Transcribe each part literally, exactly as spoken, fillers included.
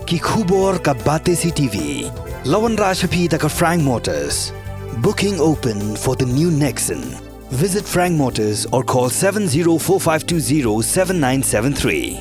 Ki khubor ka Batesi T V. La wanrah sha phi da ka Frank Motors. Booking open for the new Nexon. Visit Frank Motors or call seven zero four five two zero seven nine seven three.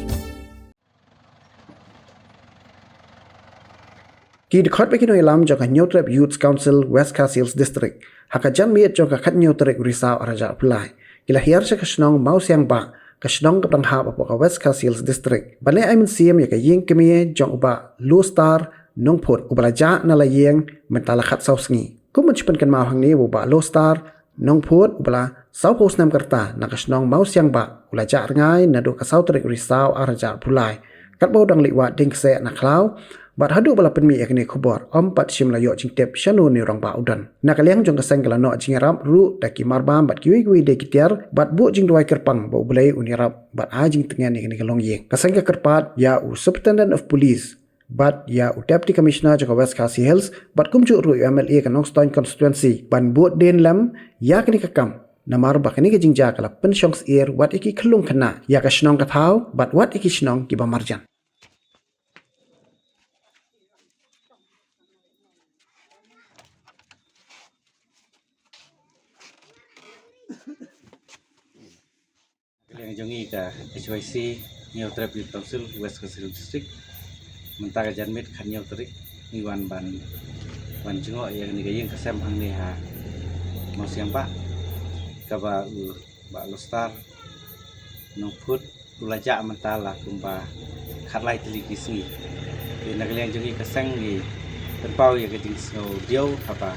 Ki dkhot bad ki nongïalam jong ka Hynñiewtrep Youth Council West Khasi Hills District ha ka janmiet jong ka khathynñiew tarik Risaw arhajar arphew lai ki la hiar sha ka shnong Mawsiangbah, ka shnong kaba dang hap hapoh ka West Khasi Hills District, ban leit ai mynsiem ïa ka ïing kmie jong u Bah Lostar Nongphut, uba la jah na la ïing mynta la khatsaw sngi. Kum ban shu pynkynmaw hangne, u Bah Lostar Nongphut, uba la sawphew snem ka rta, na ka shnong Mawsiangbah, u la jah rngai naduh ka saw tarik Risaw arhajar arphew lai, katba u dang leit wad dieng kseh na khlaw. Bad haduh ba la pynmih ïa kane ka khubor, ym pat shym la ïoh jingtip shano une u rangbah u don. Na ka liang jong ka seng ka la noh jingïarap ruh da ki marbam bad kiwei kiwei de ki tiar, bad buh jingduwai kyrpang ba U Blei un ïarap bad ai jingtngen ïa kane ka longïing. Ka seng ka kyrpad ïa u Superintendent of Police bad ïa u Deputy Commissioner jong ka West Khasi Hills, bad kumjuh ruh ïa u M L A ka Nongstoiñ constituency, ban bud dien lem ïa kane ka kam, namar ba kane ka jingjia ka la pynshong syier wat ïa ki khyllung khynnah, ïa ka shnong ka thaw bad wat ïa ki shnong kiba marjan. Ka liang jong ngi ka H Y C, Hynñiewtrep Youth Council West Khasi Hills District, mynta ka janmiet khathynñiew tarik ngi wan ban, ban jngoh ïa kane ka ïing ka sem hangne ha Mawsiangbah, kaba u Bah Lostar Nongphut u la jah mynta la kumba khatlai tylli ki sngi. Te na ka liang jong ngi ka seng ngi pynpaw ïa ka jingsngewdiaw haba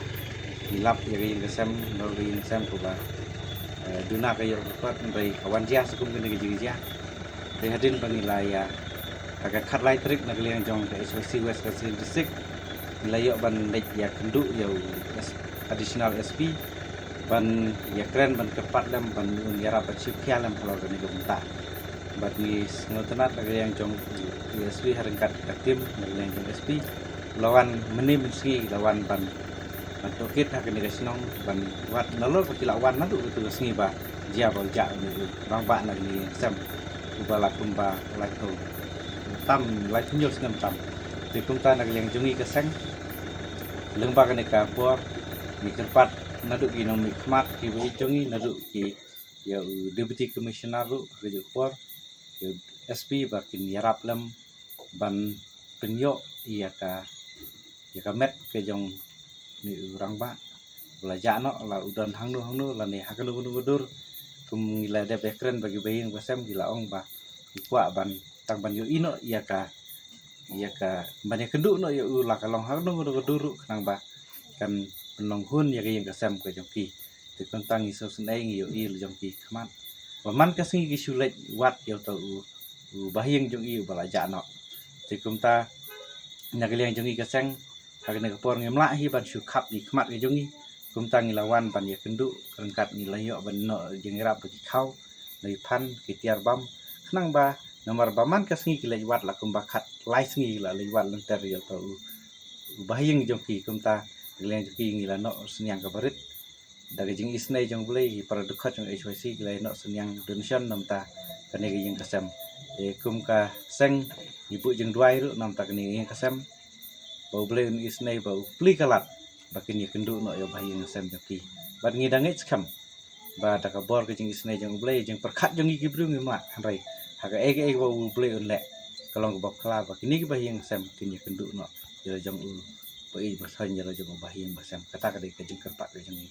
ngi lap ïa ka ïing ka sem, ngi lap ïa ka ïing ka sem kaba, eh, duna ka ïoh ka kot, hynrei ka wan jia sa kum kane ka jingjia. Te hadien ba ngi la ïa, ha ka khatlai tarik na ka liang jong ka H Y C West Khasi Hills District, ngi la ïoh ban leit ïakynduh ïa u S-, Additional S P, ban ïakren ban kyrpad lem ban un ïarap ban shu khia lem halor kane ka bynta. Bad ngi sngewtynnat na ka liang jong u S P ha ryngkat ka team na ka liang jong S P, la wan mynne mynsngi, la wan ban, ban tohkit ha kane ka shnong, ban wad nalor ba ki la wan naduh katu ka sngi ba jia ba u jah une u rangbah na kane ka ïing ka sem, uba la kumba laiphew tam, laiphew hynñiew snem tam. Te kumta na ka liang jong ngi ka seng, lyngba kane ka por, ngi kyrpad naduh ki nongmihkhmat kiba ïeit jong ngi, naduh ki, ïa u Deputy Commissioner ruh ha kajuh ka por, ïa u S P ba kin ïarap lem ban pynïoh ïa ka, ïa ka met ka jong une u rangbah ba la jah noh, la u don hangno hangno lane ha kano kano ka dur. Kum ngi la dep ïakren bad kiba ïing ba sem, ki la ong ba ki kwah ban, tang ban ïohi noh ïa ka, ïa ka, ban ïakynduh noh ïa u la ka long ha kano kano ka dur ruh, khnang ba kan pynlong hun ïa ka ïing ka sem ka jong ki. Te kumta ngi sngewsynei, ngi ïohi la jong ki khmat ba man ka sngi ki shu leit wad ïa uta u, u bahaïing jong i uba la jah noh. Te kumta na ka liang jong ngi ka seng, ha kane ka por ngim lah hi ban shu khap ïa ki khmat ka jong ngi. Kumta ngi la wan ban ïakynduh, ryngkat ngi la ïoh ban noh jingïarap bad ki khaw, la ki phan, ki tiar bam, khnang ba, namar ba man ka sngi ki leit wad la kumba khatlai sngi ki la leit wad lynter ïa uta u, u bahaïing jong ki. Kumta na ka liang jong ki ngi la noh synñiang kaba rit. Da ka jingisynei jong U Blei, ki para dkhot jong H Y C ki la ïa noh synñiang donation na bynta kane ka ïing ka sem. Te kum ka seng, ngi buh jingduwai ruh na bynta kane ka ïing ka sem, ba U Blei un isynei, ba u plie ka lad ba kin ïakynduh noh ïa u bahaïing sem jong ki. Bad ngi da ngeit skhem ba da ka bor ka jingisynei jong U Blei, jingpyrkhat jong ngi ki briew ngim lah, hynrei ha kaei kaei kaba U Blei un leh, ka long kaba bakla ba kine ki bahaïing sem kin ïakynduh noh ïa la jong u, ba i ba thoiñ ïa la jong u bahaïing ba sem. Kata ka dei ka jingkyrpad ka jong ngi.